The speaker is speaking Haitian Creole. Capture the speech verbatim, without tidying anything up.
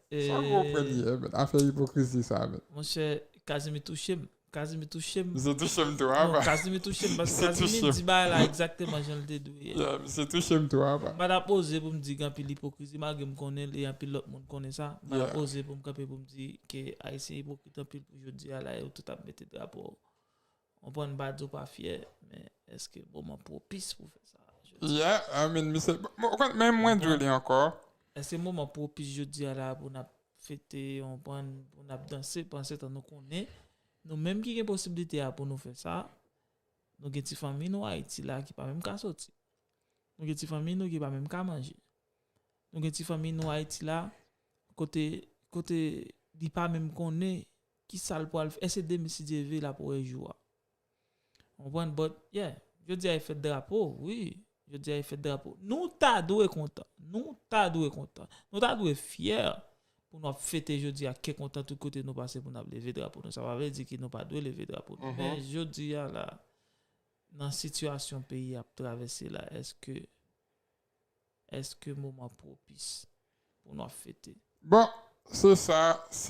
Sa gwo premye, men afè ipokrizi sa, men. Monchè, Kazimi touche m. Kazimi touche m. Misye touche m tou, a. Non, Kazimi touche m, paske Kazimi di bagay la egzakteman jan l te dwe ye. Yeah, misye touche m tou, a. M pa t ap oze pou m di gen anpil ipokrizi, malgre m konnen l e anpil lòt moun konnen sa. M pa t ap oze pou m kanpe pou m di ke Ayisyen ipokrit anpil pou jodi a la, yo tout ap mete drapo. Ou konprann, m pa di w pa fyè, men èske moman pwopis pou fè sa? Yeah, I mean, misye, men mwen di w li ankò. Èske moman pwopis jodi a la pou n ap fete, ou konprann, pou n ap danse, pandan tan nou konnen, nou menm ki gen posiblite a pou nou fè sa, nou gen ti fanmi nou Ayiti la ki pa menm ka soti. Nou gen ti fanmi nou ki pa menm ka manje. Nou gen ti fanmi nou Ayiti la, kote, kote li pa menm konnen ki sa l pral fè. Èske demen, si Dye ve, l ap wè jou a? Ou konprann? But, yeah, jodi a e fèt drapo, wi. Jodi a e fèt drapo. Nou ta dwe kontan. Nou ta dwe kontan. Nou ta dwe fyè pou nou ap fete jodi a, kè kontan tout kote nou pase pou n ap leve drapo nou. Sa pa vle di ke nou pa dwe leve drapo nou. Men jodi a la, nan sitiyasyon peyi ap travèse la, èske, èske moman pwopis pou nou ap fete? Bon, se sa, se